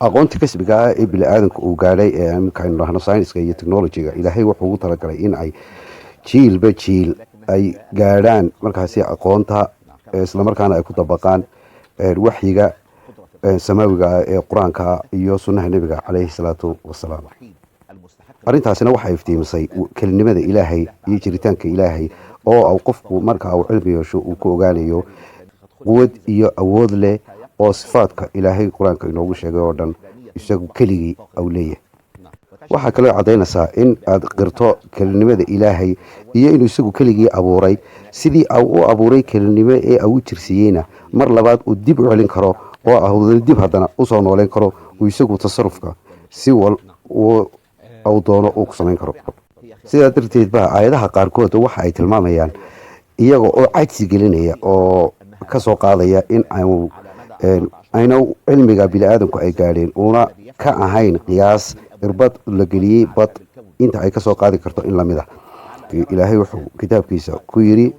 Aqoonta kasbiga ah ee bini-aadanka uu gaadhay ee imika aynu dhahno sayniska iyo technologyga, Ilaahay wuxuu ugu talagalay in ay jiilba jiil ay gaadhaan markaasi aqoonta, islamarkaana ay ku dabaqaan waxyiga samaawiga ah ee Qur-aanka iyo sunnaha Nebiga caleyhi salaatu wasalaam. Arrintaasina waxay iftiimisay kelinimada Ilaahay iyo jiritaanka Ilaahay, oo qofku marka uu cilmi yeesho uu ku ogaanayo quwad iyo awood leh oo sifaadka Ilaahay Qur-aanka inoogu sheegay oo dhan isagu keligii au leeyahay. Waxaa kaloo caddaynaysaa in aad qirto kelinimada Ilaahay iyo inuu isagu keligii abuuray, sidii au u abuuray kelinimo ee au u jirsiiyeyna mar labaad uu dib u celin karo oo ahudana dib haddana usoo nooleyn karo, uu isagu tasarufka si wal au doono uu ku samayn karo. Sidaa darteed ba aayadaha qaarkood waxa ay tilmaamayaan, iyaga oo cajsi gelinaya oo ka soo qaadaya in ayna cilmiga bini-aadamku ay gaadheen uuna ka ahayn qiyaas irbad la geliyey bad inta ay kasoo qaadi karto in lamid ah. Ilaahay wuxuu kitaabkiisa ku yidhi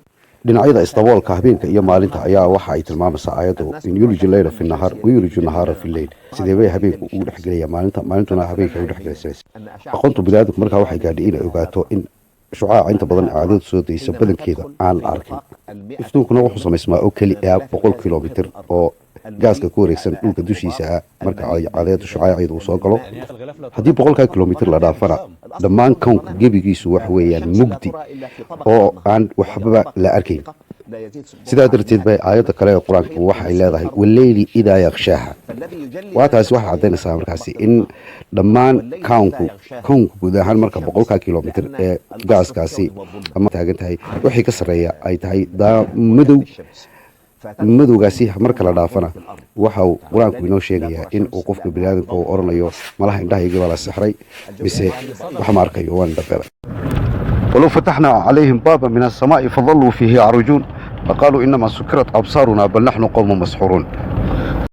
dhinacyada isdaboolka habeenka iyo maalinta ayaa waxa ay tilmaamaysaa aayaddu in يولج الليل في النهار ويولج النهار في الليل. Sidee bay habeenku ugu dhexgelaya maalinta, maalintuna habeenka ugu dhexgelaysa? Aqoontu biniaadamku markaa waxay gaadhay inay ogaato in shucaaca inta badan caadadu soo dayso badankeeda aan la arkin. Iftuunkuna wuxuu samaysmaa oo keli ah 100 kilomitir oo gaaska ku wareegsan dhulka dushiisa ah marka ay cadeedu shucaaceedu uu soo galo. Haddii 100-kaa kilomitir la dhaafana, dhammaan kownka gebigiisu waxa weeyaan mugdi oo aan waxbaba la arkayn. Sidaa darteed bay aayadda kale ee Qur-aanku waxa ay leedahay: والليل إذا يغشاها. Waa taasi waxay caddaynaysaa markaasi in dhammaan kownku guud ahaan marka 100-kaa kilomitir ee gaaskaasi ama taagan tahay wixii ka sarreeya ay tahay madow. Madowgaasi marka la dhaafana, waxa uu Qur-aanku inoo sheegayaa in uu qofka biniaadamka uu oranayo: "Malaha indhahaygii baa la sixray, mise wax ma arkayo, waan indhabeelay." ولو فتحنا عليهم بابا من السماء فظلوا فيه يعرجون لقالوا إنما سكرت أبصارنا بل نحن قوم مسحورون.